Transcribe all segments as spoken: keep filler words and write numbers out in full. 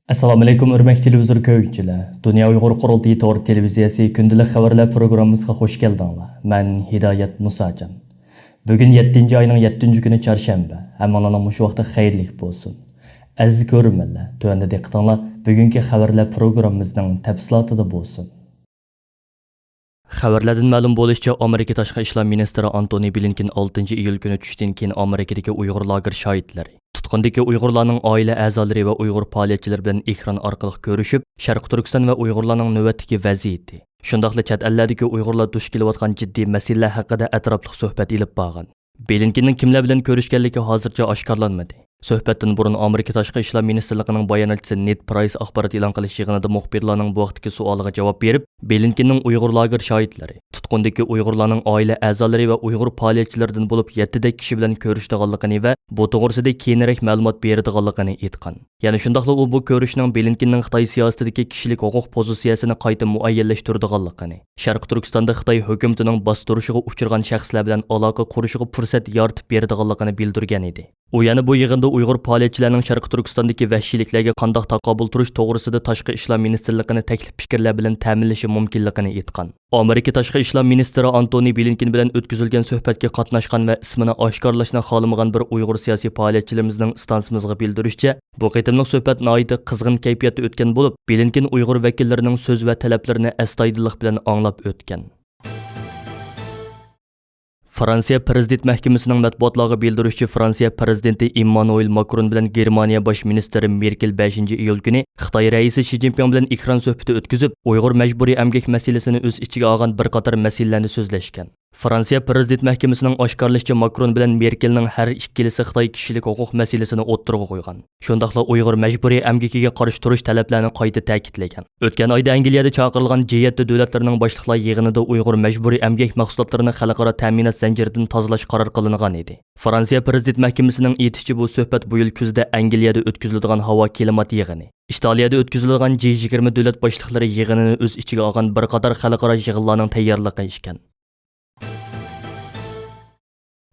ئەسسالامۇئەلەيكۇم، ھۆرمەتلىك تېلېۋىزور كۆرگۈچىلەر! دۇنيا ئۇيغۇر قۇرۇلتىيى تور تېلېۋىزىيەسى كۈندىلىك خەۋەرلەر پروگراممىمىزغا خۇش كەلدىڭلار. مەن ھىدايەت مۇساجان. بۈگۈن يەتتىنچى ئاينىڭ يەتتىنچى كۈنى چارشەنبە. ھەممىڭلارنىڭ مۇشۇ ۋاقتى خەيرلىك بولسۇن. ئەزىز كۆرۈرمەنلەر، تۆۋەندە دىققىتىڭلار بۈگۈنكى خەۋەرلەر پروگراممىمىزنىڭ تەپسىلاتىدا بولسۇن. خەۋەرلەردىن مەلۇم بولۇشىچە، ئامېرىكا تاشقى ئىشلار مىنىستىرى ئانتونى بلىنكېن ئالتىنچى ئىيۇل كۈنى چۈشتىن كېيىن ئامېرىكىدىكى ئۇيغۇر لاگېر شاھىتلىرى، تۇتقۇندىكى ئۇيغۇرلارنىڭ ئائىلە ئەزالىرى ۋە ئۇيغۇر پائالىيەتچىلىرى بىلەن ئېكران ئارقىلىق كۆرۈشۈپ، شەرقىي تۈركىستان ۋە ئۇيغۇرلارنىڭ نۆۋەتتىكى ۋەزىيىتى، شۇنداقلا چەت ئەللەردىكى ئۇيغۇرلار دۇچ كېلىۋاتقان جىددىي مەسىلىلەر ھەققىدە ئەتراپلىق سۆھبەت ئېلىپ بارغان. بلىنكېننىڭ كىملەر بىلەن كۆرۈشكەنلىكى ھازىرچە ئاشكارىلانمىدى. سۆھبەتتىن بۇرۇن ئامېرىكا تاشقى ئىشلار مىنىستىرلىقىنىڭ باياناتچىسى نېد پرايس ئاخبارات ئېلان قىلىش يىغىنىدا مۇخبىرلارنىڭ بۇ ھەقتىكى سوئالىغا جاۋاب بېرىپ، بلىنكېننىڭ ئۇيغۇر لاگېر شاھىتلىرى، تۇتقۇندىكى ئۇيغۇرلارنىڭ ئائىلە ئەزالىرى ۋە ئۇيغۇر پائالىيەتچىلىرىدىن بولۇپ يەتتىدەك كىشى بىلەن كۆرۈشىدىغانلىقىنى ۋە بۇ توغرىسىدا كېيىنرەك مەلۇمات بېرىدىغانلىقىنى ئېيتقان. يەنە شۇنداقلا ئۇ بۇ كۆرۈشنىڭ بلىنكېننىڭ خىتاي سىياسىتىدىكى كىشىلىك ھوقۇق پوزىتسىيەسىنى قايتا مۇئەييەنلەشتۈرىدىغانلىقىنى، شەرقىي تۈركىستاندا خىتاي ھۆكۈمىتىنىڭ باستۇرۇشىغا ئۇچرىغان شەخسلەر بىلەن ئالاقە قۇرۇشىغا پۇرسەت يارىتىپ بېرىدىغانلىقىنى بىلدۈرگەن ئىدى. ئۇ يەنە بۇ يىغىندا ئۇيغۇر پائالىيەتچىلەرنىڭ شەرقىي تۈركىستاندىكى ۋەھشىيلىكلەرگە قانداق تاقابىل تۇرۇش توغرىسىدا تاشقى ئىشلار مىنىستىرلىقىنى تەكلىپ پىكىرلەر بىلەن تەمىنلىشى مۇمكىنلىقىنى ئېيتقان. ئامېرىكا تاشقى ئىشلار مىنىستىرى ئانتونى بلىنكېن بىلەن ئۆتكۈزۈلگەن سۆھبەتكە قاتناشقان ۋە ئىسمىنى ئاشكارىلاشنى خالىمىغان بىر ئۇيغۇر سىياسىي پائالىيەتچىلىرىمىزنىڭ ئىستانسىمىزغا بىلدۈرۈشىچە، بۇ قېتىملىق سۆھبەت ناھايىتى قىزغىن كەيپىياتتا ئۆتكەن بولۇپ، بلىنكېن ئۇيغۇر ۋەكىللىرىنىڭ سۆز ۋە تەلەپلىرىنى ئەستايىدىللىق بىلەن ئاڭلاپ ئۆتكەن. فرانسىيە پرېزىدېنت مەھكىمىسىنىڭ مەتبۇئاتلارغا بىلدۈرۈشىچە، فرانسىيە پرېزىدېنتى ئىممانۇئېل ماكرون بىلەن گېرمانىيە باش مىنىستىرى مېركېل بەشىنچى ئىيۇل كۈنى خىتاي رەئىسى شى جىنپىڭ بىلەن ئېكران سۆھبىتى ئۆتكۈزۈپ، ئۇيغۇر مەجبۇرىي ئەمگەك مەسىلىسىنى ئۆز ئىچىگە ئالغان بىر قاتار مەسىلىلەرنى سۆزلەشكەن. فرانسىيە پرېزىدېنت مەھكىمىسىنىڭ ئاشكارىلىشىچە، ماكرون بىلەن مېركېلنىڭ ھەر ئىككىلىسى خىتاي كىشىلىك ھوقۇق مەسىلىسىنى ئوتتۇرىغا قويغان. شۇنداقلا ئۇيغۇر مەجبۇرىي ئەمگىكىگە قارشى تۇرۇش تەلەپلەرنى قايتا تەكىتلىگەن. ئۆتكەن ئايدا ئەنگلىيەدە چاقىرىلغان جى يەتتە دۆلەتلىرىنىڭ باشلىقلار يىغىنىدا ئۇيغۇر مەجبۇرىي ئەمگەك مەھسۇلاتلىرىنى خەلقئارا تەمىنات زەنجىرىدىن تازىلاش قارار قىلىنغان ئىدى. فرانسىيە پرېزىدېنت مەھكىمىسىنىڭ ئېيتىشىچە، بۇ سۆھبەت بۇ يىل كۈزدە ئەنگلىيەدە ئۆتكۈزۈلىدىغان ھاۋا كىلىمات يىغىنى، ئىتالىيەدە ئۆتكۈزۈلىدىغان جى يىگىرمە دۆلەت باشلىقلىرى يىغىنىنى ئۆز ئىچىگە ئالغان بىر قاتار خەلقئارا يىغىنلارنىڭ تەييارلىقى ئىكەن.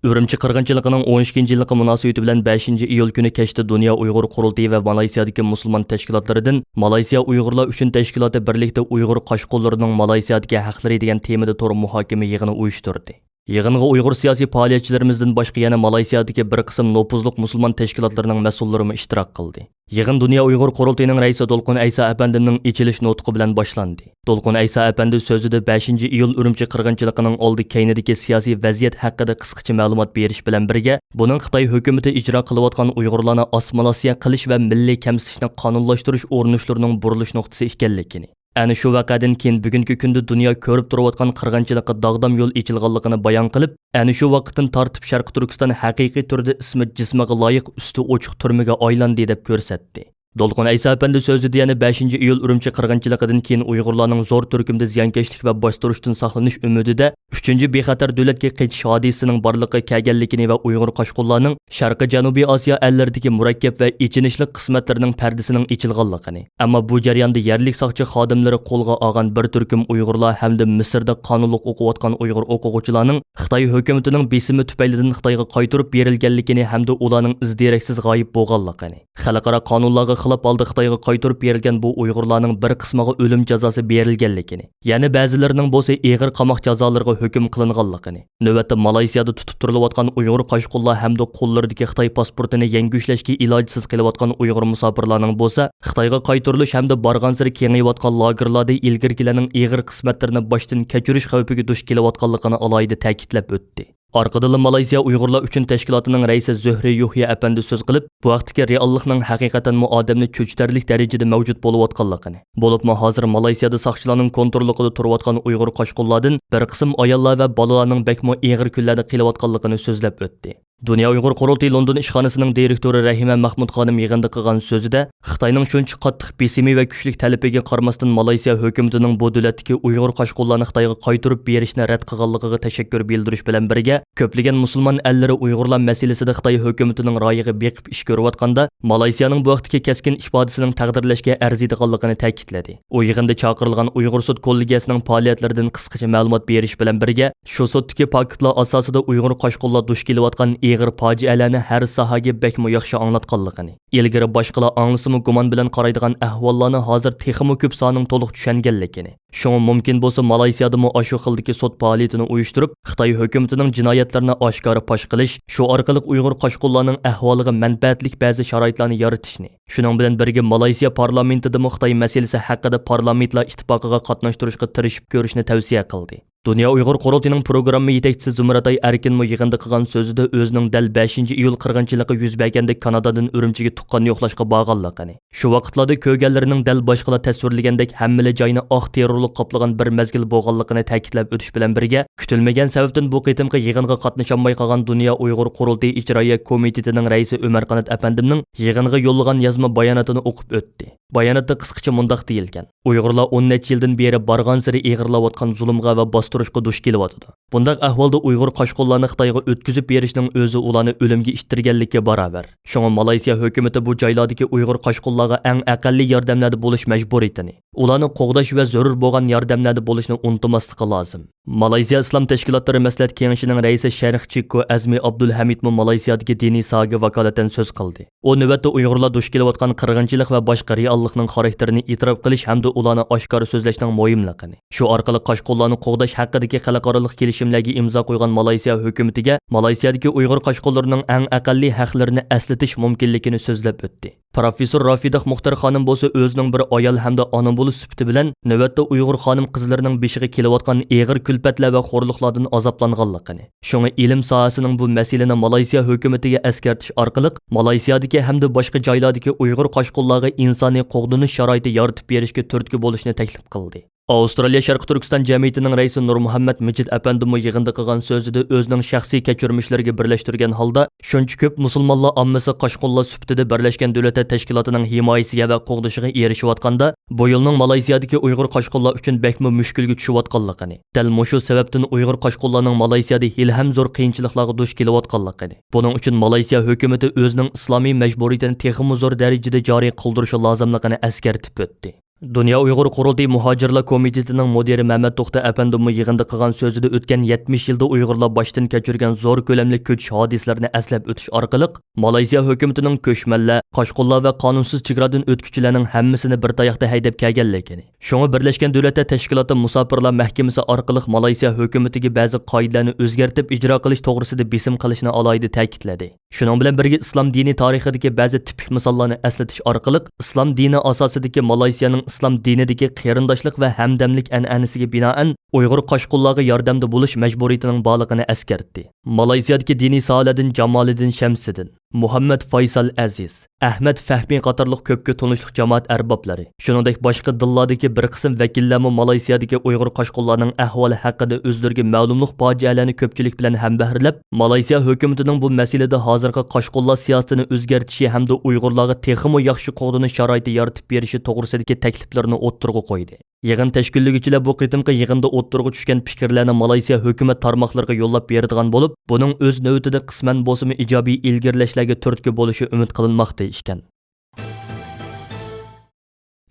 ئۈرۈمچى قىرغىنچىلىقىنىڭ ئون ئىككىنچى يىللىقى مۇناسىۋىتى بىلەن بەشىنچى ئىيۇل كۈنى كەچتە دۇنيا ئۇيغۇر قۇرۇلتىيى ۋە مالايسىيادىكى مۇسۇلمان تەشكىلاتلىرىدىن مالايسىيا ئۇيغۇرلار ئۈچۈن تەشكىلاتى بىرلىكتە ئۇيغۇر قاشقۇنلىرىنىڭ مالايسىيادىكى ھەقلىرى دېگەن تېمىدا تور مۇھاكىمە يىغىنى ئۇيۇشتۇردى. يىغىنغا ئۇيغۇر سىياسىي پائالىيەتچىلىرىمىزدىن باشقا يەنە مالايسىيادىكى بىر قىسىم نوپۇزلۇق مۇسۇلمان تەشكىلاتلىرىنىڭ مەسئۇللىرىمۇ ئىشتىراك قىلدى. يىغىن دۇنيا ئۇيغۇر قۇرۇلتىيىنىڭ رەئىسى دولقۇن ئەيسا ئەپەندىمنىڭ ئېچىلىش نۇتقى بىلەن باشلاندى. دولقۇن ئەيسا ئەپەندى سۆزىدە بەشىنچى ئىيۇل ئۈرۈمچى قىرغىنچىلىقىنىڭ ئالدى كەينىدىكى سىياسىي ۋەزىيەت ھەققىدە قىسقىچە مەلۇمات بېرىش بىلەن بىرگە، بۇنىڭ خىتاي ھۆكۈمىتى ئىجرا قىلىۋاتقان ئۇيغۇرلارنى ئاسسىمىلياتسىيە قىلىش ۋە مىللىي كەمسىتىشنى قانۇنلاشتۇرۇش ئۇرۇنۇشلىرىنىڭ بۇرۇلۇش نۇقتىسى ئىكەنلىكىنى، ئەنە شۇ ۋەقەدىن كېيىن بۈگۈنكى كۈندە دۇنيا كۆرۈپ تۇرۇۋاتقان قىرغىنچىلىققا داغدام يول ئېچىلغانلىقىنى بايان قىلىپ، ئەنە شۇ ۋاقىتتىن تارتىپ شەرقىي تۈركىستان ھەقىقىي تۈردە ئىسمى جىسمىغا لايىق ئۈستى ئوچۇق تۈرمىگە ئايلاندى، دەپ كۆرسەتتى. دولقۇن ئەيسا ئەپەندى سۆزىدە يەنە بەشىنچى ئىيۇل ئۈرۈمچى قىرغىنچىلىقىدىن كېيىن ئۇيغۇرلارنىڭ زور تۈركۈمدە زىيانكەشلىك ۋە باستۇرۇشتىن ساقلىنىش ئۈمىدىدە ئۈچىنچى بىخەتەر دۆلەتكە قېچىش ھادىسىسىنىڭ بارلىققا كەلگەنلىكىنى ۋە ئۇيغۇر قاشقۇنلارنىڭ شەرقىي جەنۇبىي ئاسىيا ئەللىرىدىكى مۇرەككەپ ۋە ئېچىنىشلىق قىسمەتلىرىنىڭ پەردىسىنىڭ ئېچىلغانلىقىنى، ئەمما بۇ جەرياندا يەرلىك ساقچى خادىملىرى قولغا ئالغان بىر تۈركۈم ئۇيغۇرلار ھەمدە مىسىردا قانۇنلۇق ئوقۇۋاتقان ئۇيغۇر ئوقۇغۇچىلارنىڭ خىتاي ھۆكۈمىتىنىڭ بېسىمى تۈپەيلىدىن خىتايغا قايتۇرۇپ بېرىلگەنلىكىنى ھەمدە ئۇلارنىڭ ئىز دېرەكسىز غايىب بولغانلىقىنى، خەلقئارا قانۇنلارغا خىلاپ ھالدا خىتايغا قايتۇرۇپ بېرىلگەن بۇ ئۇيغۇرلارنىڭ بىر قىسمىغا ئۆلۈم جازاسى بېرىلگەنلىكىنى، يەنە بەزىلىرىنىڭ بولسا ئېغىر قاماق جازالىرىغا ھۆكۈم قىلىنغانلىقىنى، نۆۋەتتە مالايسىيادا تۇتۇپ تۇرۇلۇۋاتقان ئۇيغۇر قاشقۇنلار ھەمدە قوللىرىدىكى خىتاي پاسپورتىنى يەڭگۈشلەشكە ئىلاجسىز قېلىۋاتقان ئۇيغۇر مۇساپىرلارنىڭ بولسا خىتايغا قايتۇرۇلۇش ھەمدە بارغانسېرى كېڭىيىۋاتقان لاگېرلاردا ئىلگىرىكىلەرنىڭ ئېغىر قىسمەتلىرىنى باشتىن كەچۈرۈش خەۋپىگە دۇچ كېلىۋاتقانلىقىنى ئالاھىدە تەكىتلەپ ئۆتتى. ئارقىدىنلا مالايسىيا ئۇيغۇرلار ئۈچۈن تەشكىلاتىنىڭ رەئىسى زۆھرى يۇھيا ئەپەندى سۆز قىلىپ، بۇ ھەقتىكى رېئاللىقنىڭ ھەقىقەتەنمۇ ئادەمنى چۆچۈتەرلىك دەرىجىدە مەۋجۇت بولۇۋاتقانلىقىنى، بولۇپمۇ ھازىر مالايسىيادا ساقچىلارنىڭ كونتروللۇقىدا تۇرۇۋاتقان ئۇيغۇر قاشقۇنلاردىن بىر قىسىم ئاياللار ۋە بالىلارنىڭ بەكمۇ ئېغىر كۈنلەردە قېلىۋاتقانلىقىنى سۆزلەپ ئۆتتى. دۇنيا ئۇيغۇر قۇرۇلتىيى لوندون ئىشخانىسىنىڭ دىرېكتورى رەھىمە مەخمۇت خانىم يىغىندا قىلغان سۆزىدە، خىتاينىڭ شۇنچە قاتتىق بېسىمى ۋە كۈچلۈك تەلىپىگە قارىماستىن، مالايسىيا ھۆكۈمىتىنىڭ بۇ دۆلەتتىكى ئۇيغۇر قاشقۇنلارنى خىتايغا قايتۇرۇپ بېرىشنى رەت قىلغانلىقىغا تەشەككۈر بىلدۈرۈش بىلەن بىرگە، كۆپلىگەن مۇسۇلمان ئەللىرى ئۇيغۇرلار مەسىلىسىدە خىتاي ھۆكۈمىتىنىڭ رايىغا بېقىپ ئىش كۆرۈۋاتقاندا، مالايسىيانىڭ بۇ ھەقتىكى كەسكىن ئىپادىسىنىڭ تەقدىرلەشكە ئەرزىيدىغانلىقىنى تەكىتلىدى. ئۇ يىغىندا چاقىرىلغان ئۇيغۇر سوت كوللېگىيەسىنىڭ پائالىيەتلىرىدىن قىسقىچە مەلۇمات بېرىش بىلەن بىرگە، شۇ سوتتىكى پاكىتلار ئاساسىدا ئۇيغۇر قاشقۇنلار دۇچ كېلىۋاتقان ئېغىر پاجىئەلەرنى ھەر ساھەگە بەكمۇ ياخشى ئاڭلاتقانلىقىنى، ئىلگىرى باشقىلار ئاڭلىسىمۇ گۇمان بىلەن قارايدىغان ئەھۋاللارنى ھازىر تېخىمۇ كۆپ ساننىڭ تولۇق چۈشەنگەنلىكىنى، شۇڭا مۇمكىن بولسا مالايسىيادىمۇ ئاشۇ خىلدىكى سوت پائالىيىتىنى ئۇيۇشتۇرۇپ، خىتاي ھۆكۈمىتىنىڭ جىنايەتلىرىنى ئاشكارا پاش قىلىش، شۇ ئارقىلىق ئۇيغۇر قاچقۇنلارنىڭ ئەھۋالىغا مەنپەئەتلىك بەزى شارائىتلارنى يارىتىشنى، شۇنىڭ بىلەن بىرگە مالايسىيا پارلامېنتىدىمۇ خىتاي مەسىلىسى ھەققىدە پارلامېنتلار ئىتتىپاقىغا قاتناشتۇرۇشقا تىرىشىپ كۆرۈشنى تەۋسىيە قىلدى. دۇنيا ئۇيغۇر قۇرۇلتىيىنىڭ پروگرامما يېتەكچىسى زۇمرەتئاي ئەركىنمۇ يىغىندا قىلغان سۆزىدە ئۆزىنىڭ دەل بەشىنچى ئىيۇل قىرغىنچىلىقى يۈز بەرگەندە كانادادىن ئۈرۈمچىگە تۇغقان يوقلاشقا بارغانلىقىنى، شۇ ۋاقىتلاردا كۆرگەنلىرىنىڭ دەل باشقىلار تەسۋىرلىگەندەك ھەممىلا جاينى ئاق تېررورلۇق قاپلىغان بىر مەزگىل بولغانلىقىنى تەكىتلەپ ئۆتۈش بىلەن بىرگە، كۈتۈلمىگەن سەۋەبتىن بۇ قېتىمقى يىغىنغا قاتنىشالماي قالغان دۇنيا ئۇيغۇر قۇرۇلتىيى ئىجرائىيە كومىتېتىنىڭ رەئىسى ئۆمەر قانات ئەپەندىمنىڭ يىغىنغا يوللىغان يازما باياناتىنى ئوقۇپ ئۆتتى. باياناتتا قىسقىچە مۇنداق دېيىلگەن: ئۇيغۇرلار ئون نەچچە يىلدىن بېرى بارغانسېرى ئېغىرلاۋاتقان زۇلۇمغا ۋە باستۇرۇشقا دۇچ كېلىۋاتىدۇ. بۇنداق ئەھۋالدا ئۇيغۇر قاچقۇنلارنى خىتايغا ئۆتكۈزۈپ بېرىشنىڭ ئۆزى ئۇلارنى ئۆلۈمگە ئىتتىرگەنلىككە باراۋەر. شۇڭا مالايسىيا ھۆكۈمىتى بۇ جايلاردىكى ئۇيغۇر قاچقۇنلارغا ئەڭ ئەقەللىي ياردەملەردە بولۇش مەجبۇرىيىتىنى، ئۇلارنى قوغداش ۋە زۆرۈر بولغان ياردەملەردە بولۇشنى ئۇنتۇماسلىقى لازىم. مالايسىيا ئىسلام تەشكىلاتلىرى مەسلىھەت كېڭىشىنىڭ رەئىسى شەيخ چىككو ئەزمى ئابدۇلھەمىدمۇ مالايسىيادىكى دىنىي ساھەگە ۋاكالىتەن سۆز قىلدى. ئۇ نۆۋەتتە ئۇيغۇرلار دۇچ كېلىۋاتقان قىرغىنچىلىق ۋە باشقا رېئاللىقنىڭ خاراكتېرىنى ئېتىراپ قىلىش ھەمدە ئۇلارنى ئاشكارا سۆزلەشنىڭ مۇھىملىقىنى، شۇ ئارقىلىق قاچقۇنلارنى قوغداش ھەققىدىكى خەلقئارالىق كېلىشىملەرگە ئىمزا قويغان مالايسىيا ھۆكۈمىتىگە مالايسىيادىكى ئۇيغۇر قاچقۇنلىرىنىڭ ئەڭ ئەقەللىي ھەقلىرىنى ئەسلىتىش مۇمكىنلىكىنى سۆزلەپ ئۆتتى. پروفېسسور رافىداخ مۇختەر خانىم بولسا ئۆزىنىڭ بىر ئايال ھەمدە ئانا بولۇش سۈپىتى بىلەن نۆۋەتتە ئۇيغۇر خانىم-قىزلىرىنىڭ بېشىغا كېلىۋاتقان ئېغىر كۈلپەتلەر ۋە خورلۇقلاردىن ئازابلانغانلىقىنى، شۇڭا ئىلىم ساھەسىنىڭ بۇ مەسىلىنى مالايسىيا ھۆكۈمىتىگە ئەسكەرتىش ئارقىلىق مالايسىيادىكى ھەمدە باشقا جايلاردىكى ئۇيغۇر قاچقۇنلارغا ئىنسانىي قوغدىنىش شارائىتى يارىتىپ بېرىشكە تۈرتكە بولۇشنى تەكلىپ قىلدى. ئاۋسترالىيە شەرقىي تۈركىستان جەمئىيىتىنىڭ رەئىسى نۇرمۇھەممەت مىجىت ئەپەندىمۇ يىغىندا قىلغان سۆزىدە ئۆزىنىڭ شەخسىي كەچۈرمىشلىرىگە بىرلەشتۈرگەن ھالدا، شۇنچە كۆپ مۇسۇلمانلار ئاممىسى قاچقۇنلار سۈپىتىدە بىرلەشكەن دۆلەتلەر تەشكىلاتىنىڭ ھىمايىسىگە ۋە قوغدىشىغا ئېرىشىۋاتقاندا، بۇ يىلنىڭ مالايسىيادىكى ئۇيغۇر قاچقۇنلار ئۈچۈن بەكمۇ مۈشكۈلگە چۈشۈۋاتقانلىقىنى، دەل مۇشۇ سەۋەبتىن ئۇيغۇر قاچقۇنلارنىڭ مالايسىيادا ھېلىھەم زور قىيىنچىلىقلارغا دۇچ كېلىۋاتقانلىقىنى، بۇنىڭ ئۈچۈن مالايسىيا ھۆكۈمىتى ئۆزىنىڭ ئىسلامىي مەجبۇرىيىتىنى تېخىمۇ زور دەرىجىدە جارى قىلدۇرۇشى لازىملىقىنى ئەسكەرتىپ ئۆتتى. دۇنيا ئۇيغۇر قۇرۇلتىيى مۇھاجىرلار كومىتېتىنىڭ مۇدىرى مەمەت توختى ئەپەندىمۇ يىغىندا قىلغان سۆزىدە ئۆتكەن يەتمىش يىلدا ئۇيغۇرلار باشتىن كەچۈرگەن زور كۆلەملىك كۆچۈش ھادىسىلىرىنى ئەسلەپ ئۆتۈش ئارقىلىق، مالايسىيا ھۆكۈمىتىنىڭ كۆچمەنلەر، قاچقۇنلار ۋە قانۇنسىز چېگرادىن ئۆتكۈچىلەرنىڭ ھەممىسىنى بىر تاياقتا ھەيدەپ كەلگەنلىكىنى، شۇڭا بىرلەشكەن دۆلەتلەر تەشكىلاتى مۇساپىرلار مەھكىمىسى ئارقىلىق مالايسىيا ھۆكۈمىتىگە بەزى قائىدىلەرنى ئۆزگەرتىپ ئىجرا قىلىش توغرىسىدا بېسىم قىلىشىنى ئالاھىدە تەكىتلىدى. شۇنىڭ بىلەن بىرگە، ئىسلام دىنى تارىخىدىكى بەزى تىپىك مىساللارنى ئەسلىتىش ئارقىلىق، ئىسلام دىنى ئاساسىدىكى مالايسىيانىڭ ئىسلام دىنىدىكى قېرىنداشلىق ۋە ھەمدەملىك ئەنئەنىسىگە بىنائەن، ئۇيغۇر قاچقۇنلارغا ياردەمدە بولۇش مەجبۇرىيىتىنىڭ بارلىقىنى ئەسكەرتتى. مالايسىيادىكى دىنىي ساھەلەردىن جامالىدىن شەمسىدىن، مۇھەممەد فايسال ئەزىز، ئەھمەد فەھمى قاتارلىق كۆپكە تونۇشلۇق جامائەت ئەربابلىرى، شۇنىڭدەك باشقا دىنلاردىكى بىر قىسىم ۋەكىللەرمۇ مالايسىيادىكى ئۇيغۇر قاچقۇنلارنىڭ ئەھۋالى ھەققىدە ئۆزلىرىگە مەلۇملۇق پاجىئەلەرنى كۆپچىلىك بىلەن ھەمبەھىرلەپ، مالايسىيا ھۆكۈمىتىنىڭ بۇ مەسىلىدە ھازىرقى قاچقۇنلار سىياسىتىنى ئۆزگەرتىشى ھەمدە ئۇيغۇرلارغا تېخىمۇ ياخشى قوغدىنىش شارائىتى يارىتىپ بېرىشى توغرىسىدىكى تەكلىپلىرىنى ئوتتۇرىغا قويدى. يىغىن تەشكىللىگۈچىلەر بۇ قېتىمقى يىغىندا ئوتتۇرىغا چۈشكەن پىكىرلەرنى مالايسىيا ھۆكۈمەت تارماقلىرىغا يوللاپ بېرىدىغان بولۇپ، بۇنىڭ ئۆز نۆۋىتىدە قىسمەن بولسىمۇ ئىجابىي ئىلگىرىلەشلەرگە تۈرتكە بولۇشى ئۈمىد قىلىنماقتا ئىكەن.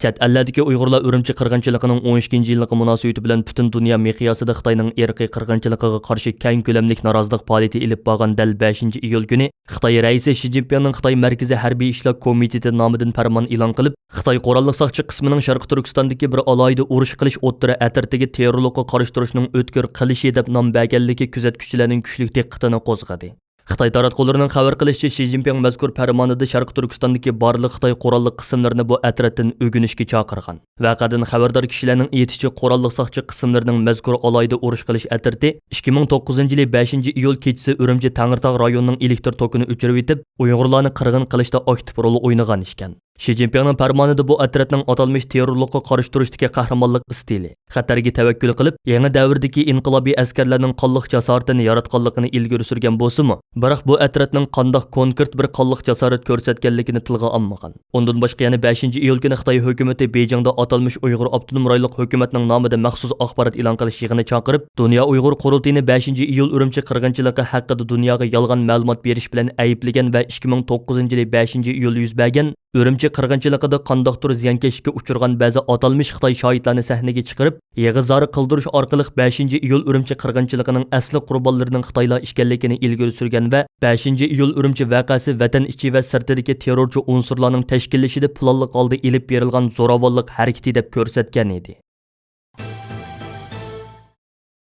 چەت ئەللەردىكى ئۇيغۇرلار ئۈرۈمچى قىرغىنچىلىقىنىڭ ئون ئىككىنچى يىللىقى مۇناسىۋىتى بىلەن پۈتۈن دۇنيا مىقياسىدا خىتاينىڭ ئىرقىي قىرغىنچىلىقىغا قارشى كەڭ كۆلەملىك نارازىلىق پائالىيىتى ئېلىپ بارغان دەل بەشىنچى ئىيۇل كۈنى، خىتاي رەئىسى شى جىنپىڭنىڭ خىتاي مەركىزىي ھەربىي ئىشلار كومىتېتى نامىدىن پەرمان ئېلان قىلىپ، خىتاي قوراللىق ساقچى قىسمىنىڭ شەرقىي تۈركىستاندىكى بىر ئالاھىدە ئۇرۇش قىلىش ئوتتۇرا ئەترىتىگە تېررورلۇققا قارشى تۇرۇشنىڭ ئۆتكۈر قىلىشى دەپ نام بەرگەنلىكى كۆزەتكۈچىلەرنىڭ كۈچلۈك دىققىتىنى قوزغىدى. خىتاي تاراتقۇلىرىنىڭ خەۋەر قىلىشىچە، شى جىنپىڭ مەزكۇر پەرمانىدا شەرقىي تۈركىستاندىكى بارلىق خىتاي قوراللىق قىسىملىرىنى بۇ ئەترەتتىن ئۆگىنىشكە چاقىرغان. ۋەقەدىن خەۋەردار كىشىلەرنىڭ ئېيتىشىچە، قوراللىق ساقچى قىسىملىرىنىڭ مەزكۇر ئالاھىدە ئۇرۇش قىلىش ئەترىتى ئىككى مىڭ توققۇزىنچى يىلى بەشىنچى ئىيۇل كېچىسى ئۈرۈمچى تەڭرىتاغ رايونىنىڭ ئېلېكتىر توكىنى ئۆچۈرۈۋېتىپ، ئۇيغۇرلارنى قىرغىن قىلىشتا ئاكتىپ رول ئوينىغان ئىكەن. شى جىنپىڭنىڭ پەرمانىدا بۇ ئەترەتنىڭ ئاتالمىش تېررورلۇققا قارشى تۇرۇشتىكى قەھرىمانلىق ئىستىلى، خەتەرگە تەۋەككۈل قىلىپ، يېڭى دەۋردىكى ئىنقىلابىي ئەسكەرلەرنىڭ قانلىق جاسارىتىنى ياراتقانلىقىنى ئىلگىرى سۈرگەن بولسىمۇ، بىراق بۇ ئەترەتنىڭ قانداق كونكرېت بىر قانلىق جاسارەت كۆرسەتكەنلىكىنى تىلغا ئالمىغان. ئۇندىن باشقا، يەنە بەشىنچى ئىيۇل كۈنى خىتاي ھۆكۈمىتى بېيجىڭدا ئاتالمىش ئۇيغۇر ئاپتونوم رايونلۇق ھۆكۈمەتنىڭ نامىدا مەخسۇس ئاخبارات ئېلان قىلىش يىغىنى چاقىرىپ، دۇنيا ئۇيغۇر قۇرۇلتىيىنى بەشىنچى ئىيۇل ئۈرۈمچى قىرغىنچىلىقى ھەققىدە دۇنياغا يالغان مەلۇمات بېرىش بىلەن ئەيىبلىگەن ۋە ئىككى مىڭ توققۇزىنچى يىلى بەشىنچى ئىيۇل يۈز بەرگەن ئۈرۈمچى قىرغىنچىلىقىدا قانداقتۇر زىيانكەشلىككە ئۇچرىغان بەزى ئاتالمىش خىتاي شاھىتلارنى سەھنىگە چىقىرىپ، يىغا زارى قىلدۇرۇش ئارقىلىق بەشىنچى ئىيۇل ئۈرۈمچى قىرغىنچىلىقىنىڭ ئەسلى قۇربانلىرىنىڭ خىتايلار ئىكەنلىكىنى ئىلگىرى سۈرگەن ۋە بەشىنچى ئىيۇل ئۈرۈمچى ۋەقەسى ۋەتەن ئىچى ۋە سىرتىدىكى تېررورچى ئۇنسۇرلارنىڭ تەشكىللىشىدە پىلانلىق ھالدا ئېلىپ بېرىلغان زوراۋانلىق ھەرىكىتى دەپ كۆرسەتكەن ئىدى.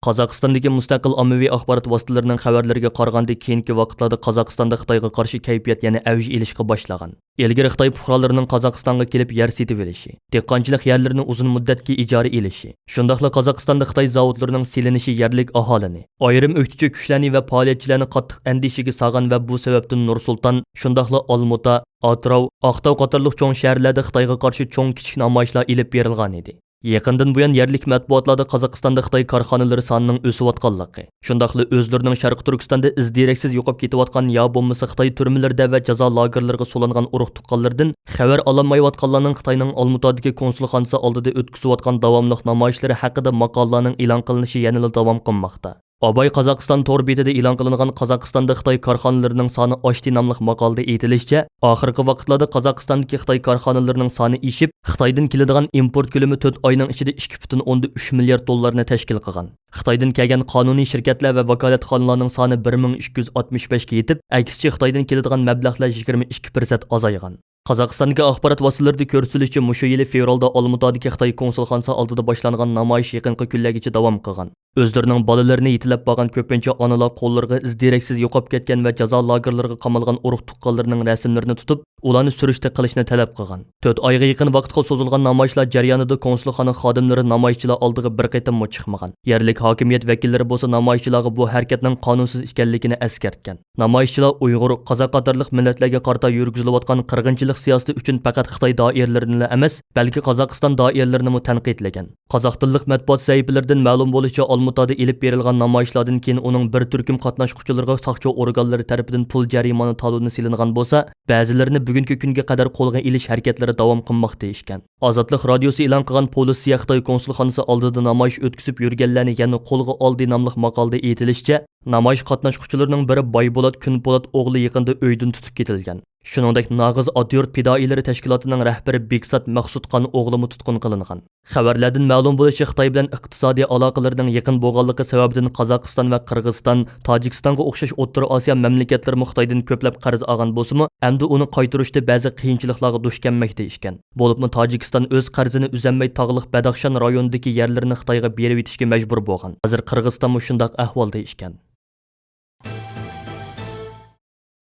قازاقىستاندىكى مۇستەقىل ئاممىۋى ئاخبارات ۋاسىتىلىرىنىڭ خەۋەرلىرىگە قارىغاندا، كېيىنكى ۋاقىتلاردا قازاقىستاندا خىتايغا قارشى كەيپىيات يەنە ئەۋج ئېلىشقا باشلىغان. ئىلگىرى خىتاي پۇقرالىرىنىڭ قازاقىستانغا كېلىپ يەر سېتىۋېلىشى، دېھقانچىلىق يەرلىرىنى ئۇزۇن مۇددەتكە ئىجارە ئېلىشى، شۇنداقلا قازاقىستاندا خىتاي زاۋۇتلىرىنىڭ سېلىنىشى يەرلىك ئاھالىنى، ئايرىم ئۆكتىچى كۈچلەرنى ۋە پائالىيەتچىلەرنى قاتتىق ئەندىشىگە سالغان ۋە بۇ سەۋەبتىن نۇر سۇلتان، شۇنداقلا ئالمۇتا، ئاتراۋ، ئاقتاۋ قاتارلىق چوڭ شەھەرلەردە خىتايغا قارشى چوڭ كىچىك نامايىشلار ئېلىپ بېرىلغانىدى. يېقىندىن بۇيان يەرلىك مەتبۇئاتلاردا قازاقىستاندا خىتاي كارخانىلىرى سانىنىڭ ئۆسۈۋاتقانلىقى، شۇنداقلا ئۆزلىرىنىڭ شەرقىي تۈركىستاندا ئىز دېرەكسىز يوقاپ كېتىۋاتقان يا بولمىسا خىتاي تۈرمىلىرىدە ۋە جازا لاگېرلىرىغا سولانغان ئۇرۇق-تۇغقانلىرىدىن خەۋەر ئالالمايۋاتقانلارنىڭ خىتاينىڭ ئالمۇتادىكى كونسۇلخانىسى ئالدىدا ئۆتكۈزۈۋاتقان داۋاملىق نامايىشلىرى ھەققىدە ماقالىلارنىڭ ئېلان قىلىنىشى يەنىلا داۋام قىلماقتا. ئاباي قازاقىستان تور بېتىدە ئېلان قىلىنغان قازاقىستاندا خىتاي كارخانىلىرىنىڭ سانى ئاشتى ناملىق ماقالىدە ئېيتىلىشىچە، ئاخىرقى ۋاقىتلاردا قازاقىستاندىكى خىتاي كارخانىلىرىنىڭ سانى ئېشىپ، خىتايدىن كېلىدىغان ئىمپورت كۆلىمى تۆت ئاينىڭ ئىچىدە ئىككى پۈتۈن ئوندىن ئۈچ مىليارد دوللارنى تەشكىل قىلغان. خىتايدىن كەلگەن قانۇنىي شىركەتلەر ۋە ۋاكالەتخانىلارنىڭ سانى بىر مىڭ ئىككى يۈز ئاتمىش بەشكە يېتىپ، ئەكسىچە خىتايدىن كېلىدىغان مەبلەغلەر يىگىرمە ئىككى پىرسەنت ئازايغان. قازاقىستاندىكى ئاخبارات ۋاسىتىلىرىدە كۆرسىتىلىشىچە، مۇشۇ يىلى فېۋرالدا ئالمۇتادىكى خىتاي كونسۇلخانىسى ئالدىدا باشلانغان نامايىش يېقىنقى كۈنلەرگىچە داۋام قىلغان. ئۆزلىرىنىڭ بالىلىرىنى يېتىلەپ قالغان كۆپىنچە ئانىلار قوللىرىغا ئىز دېرەكسىز يوقاپ كەتكەن ۋە جازا لاگېرلىرىغا قامالغان ئۇرۇق-تۇغقانلىرىنىڭ رەسىملىرىنى تۇتۇپ، ئۇلارنى سۈرۈشتە قىلىشنى تەلەپ قىلغان. تۆت ئايغا يېقىن ۋاقىتقا سوزۇلغان نامايىشلار جەريانىدا كونسۇلخانا خادىملىرى نامايىشچىلار ئالدىغا بىر قېتىممۇ چىقمىغان. يەرلىك ھاكىمىيەت ۋەكىللىرى بولسا نامايىشچىلارغا بۇ ھەرىكەتنىڭ قانۇنسىز ئىكەنلىكىنى ئەسكەرتكەن. نامايىشچىلار ئۇيغۇر، قازاق قاتارلىق مىللەتلەرگە قارىتا يۈرگۈزۈلۈۋاتقان قىرغىنچىلىق سىياسىتى ئۈچۈن پەقەت خىتاي دائىرىلىرىنىلا ئەمەس، بەلكى قازاقىستان دائىرىلىرىنىمۇ تەنقىدلىگەن. قازاق تىللىق مەتبۇئات سەھىپىلىرىدىن مەلۇم بولۇشىچە، ئالمۇتادا ئېلىپ بېرىلغان نامايىشلاردىن كېيىن ئۇنىڭ بىر تۈركۈم قاتناشقۇچىلىرىغا ساقچى ئورگانلىرى تەرىپىدىن پۇل جەرىمانە تالونى سېلىنغان بولسا، بەزىلىرىنى بۈگۈنكى كۈنگە قەدەر قولغا ئېلىش ھەرىكەتلىرى داۋام قىلماقتا ئىكەن. ئازادلىق رادىيوسى ئېلان قىلغان پولىتسىيە خىتاي كونسۇلخانىسى ئالدىدا نامايىش ئۆتكۈزۈپ يۈرگەنلەرنى يەنە قولغا ئالدى ناملىق ماقالىدە ئېيتىلىشىچە، نامايىش قاتناشقۇچىلىرىنىڭ بىرى بايبولات كۈنپولات ئوغلى يېقىندا ئۆيدىن تۇتۇپ كېتىلگەن. شۇنىڭدەك ناغىز ئاتيۇرت پىدائىيلىرى تەشكىلاتىنىڭ رەھبىرى بىكسات مەخسۇتخان ئوغلىمۇ تۇتقۇن قىلىنغان. خەۋەرلەردىن مەلۇم بولۇشىچە، خىتاي بىلەن ئىقتىسادىي ئالاقىلىرىنىڭ يېقىن بولغانلىقى سەۋەبىدىن قازاقىستان ۋە قىرغىزىستان تاجىكىستانغا ئوخشاش ئوتتۇرا ئاسىيا مەملىكەتلىرىمۇ خىتايدىن كۆپلەپ قەرز ئالغان بولسىمۇ، ئەمدى ئۇنى قايتۇرۇشتا بەزى قىيىنچىلىقلارغا دۇچ كەلمەكتە ئىكەن. بولۇپمۇ تاجىكىستان ئۆز قەرزىنى ئۈزەلمەي، تاغلىق بەدەخشان رايونىدىكى يەرلىرىنى خىتايغا بېرىۋېتىشكە مەجبۇر بولغان. ھازىر قىرغىزىستانمۇ شۇنداق ئەھۋالدا ئىكەن.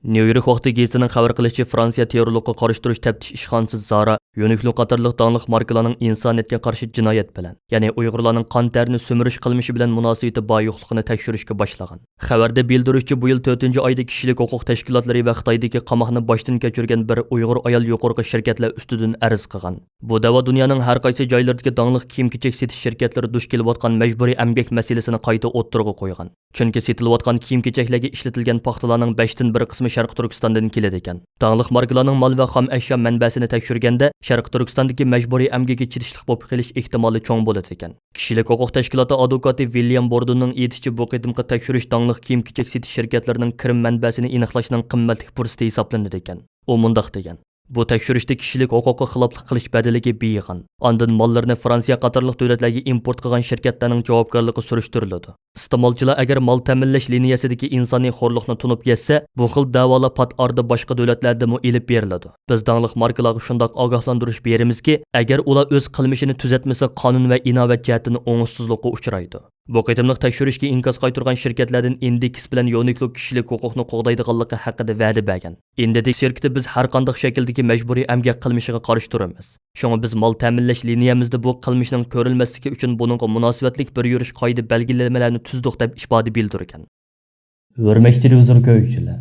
نيۇ يورك ۋاقتى گېزىتىنىڭ خەۋەر قىلىشىچە، فرانسىيە تېررورلۇققا قارشى تۇرۇش تەپتىش ئىشخانىسى زارا، يۇنىكلو قاتارلىق داڭلىق ماركىلارنىڭ ئىنسانىيەتكە قارشى جىنايەت بىلەن، يەنى ئۇيغۇرلارنىڭ قان تەرىنى سۈمۈرۈش قىلمىشى بىلەن مۇناسىۋىتى بار يوقلۇقىنى تەكشۈرۈشكە باشلىغان. خەۋەردە بىلدۈرۈشىچە، بۇ يىل تۆتىنچى ئايدا كىشىلىك ھوقۇق تەشكىلاتلىرى ۋە خىتايدىكى قاماقنى باشتىن كەچۈرگەن بىر ئۇيغۇر ئايال يۇقىرىقى شىركەتلەر ئۈستىدىن ئەرز قىلغان. بۇ دەۋا دۇنيانىڭ ھەر قايسى جايلىرىدىكى داڭلىق كىيىم-كېچەك سېتىش شىركەتلىرى دۇچ كېلىۋاتقان مەجبۇرىي ئەمگەك مەسىلىسىنى قايتا ئوتتۇرىغا قويغان. چۈنكى سېتىلىۋاتقان كىيىم-كېچەكلەرگە ئىشلىتىلگەن پاختىلارنىڭ بەشتىن بىر قىسمى شەرقىي تۈركىستاندىن كېلىدىكەن. داڭلىق ماركىلارنىڭ مال ۋە خام ئەشيا مەنبەسىنى تەكشۈرگەندە، شەرقىي تۈركىستاندىكى مەجبۇرىي ئەمگىككە چېتىشلىق بولۇپ قېلىش ئېھتىمالى چوڭ بولىدىكەن. كىشىلىك ھوقۇق تەشكىلاتى ئادۋوكاتى ۋىليام بوردوننىڭ ئېيتىشىچە، بۇ قېتىمقى تەكشۈرۈش داڭلىق كىيىم-كېچەك سېتىش شىركەتلىرىنىڭ كىرىم مەنبەسىنى ئېنىقلاشنىڭ قىممەتلىك پۇرسىتى ھېسابلىنىدىكەن. ئۇ مۇنداق دېگەن: بۇ تەكشۈرۈشتە كىشىلىك ھوقۇققا خىلاپلىق قىلىش بەدىلىگە بېيىغان، ئاندىن ماللىرىنى فرانسىيە قاتارلىق دۆلەتلەرگە ئىمپورت قىلغان شىركەتلەرنىڭ جاۋابكارلىقى سۈرۈشتۈرۈلىدۇ. ئىستېمالچىلار ئەگەر مال تەمىنلەش لىنىيەسىدىكى ئىنسانىي خورلۇقنى تونۇپ يەتسە، بۇ خىل دەۋالار پات ئارىدا باشقا دۆلەتلەردىمۇ ئېلىپ بېرىلىدۇ. بىز داڭلىق ماركىلارغا شۇنداق ئاگاھلاندۇرۇش بېرىمىزكى، ئەگەر ئۇلار ئۆز قىلمىشىنى تۈزەتمىسە، قانۇن ۋە ئىناۋەت جەھەتتىن ئوڭۇشسىزلىققا ئۇچرايدۇ. بۇ قېتىملىق تەكشۈرۈشكە ئىنكاس قايتۇرغان شىركەتلەردىن ئىندېكس بىلەن يونىكلو كىشىلىك ھوقۇقنى قوغدايدىغانلىقى ھەققىدە ۋەدە بەرگەن. ئىندېكس شىركىتى: «بىز ھەر قانداق شەكىلدىكى مەجبۇرىي ئەمگەك قىلمىشىغا قارشى تۇرىمىز. شۇڭا بىز مال تەمىنلەش لىنىيەمىزدە بۇ قىلمىشنىڭ كۆرۈلمەسلىكى ئۈچۈن بۇنىڭغا مۇناسىۋەتلىك بىر يۈرۈش قائىدە بەلگىلىمىلەرنى تۈزدۇق» دەپ ئىپادە بىلدۈرگەن. ھۆرمەتلىك تېلېۋىزور كۆرگۈچىلەر،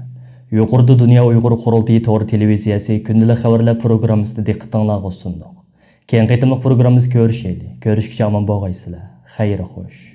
يۇقىرىدا دۇنيا ئۇيغۇر قۇرۇلتىيى تور تېلېۋىزىيەسى كۈندىلىك خەۋەرلەر پروگراممىسىنى دىققىتىڭلارغا سۇندۇق. كېيىنكى قېتىملىق پروگراممىمىزدا كۆرۈشەيلى. كۆرۈشكىچە ئامان بولغايسىلەر. خەير خوش.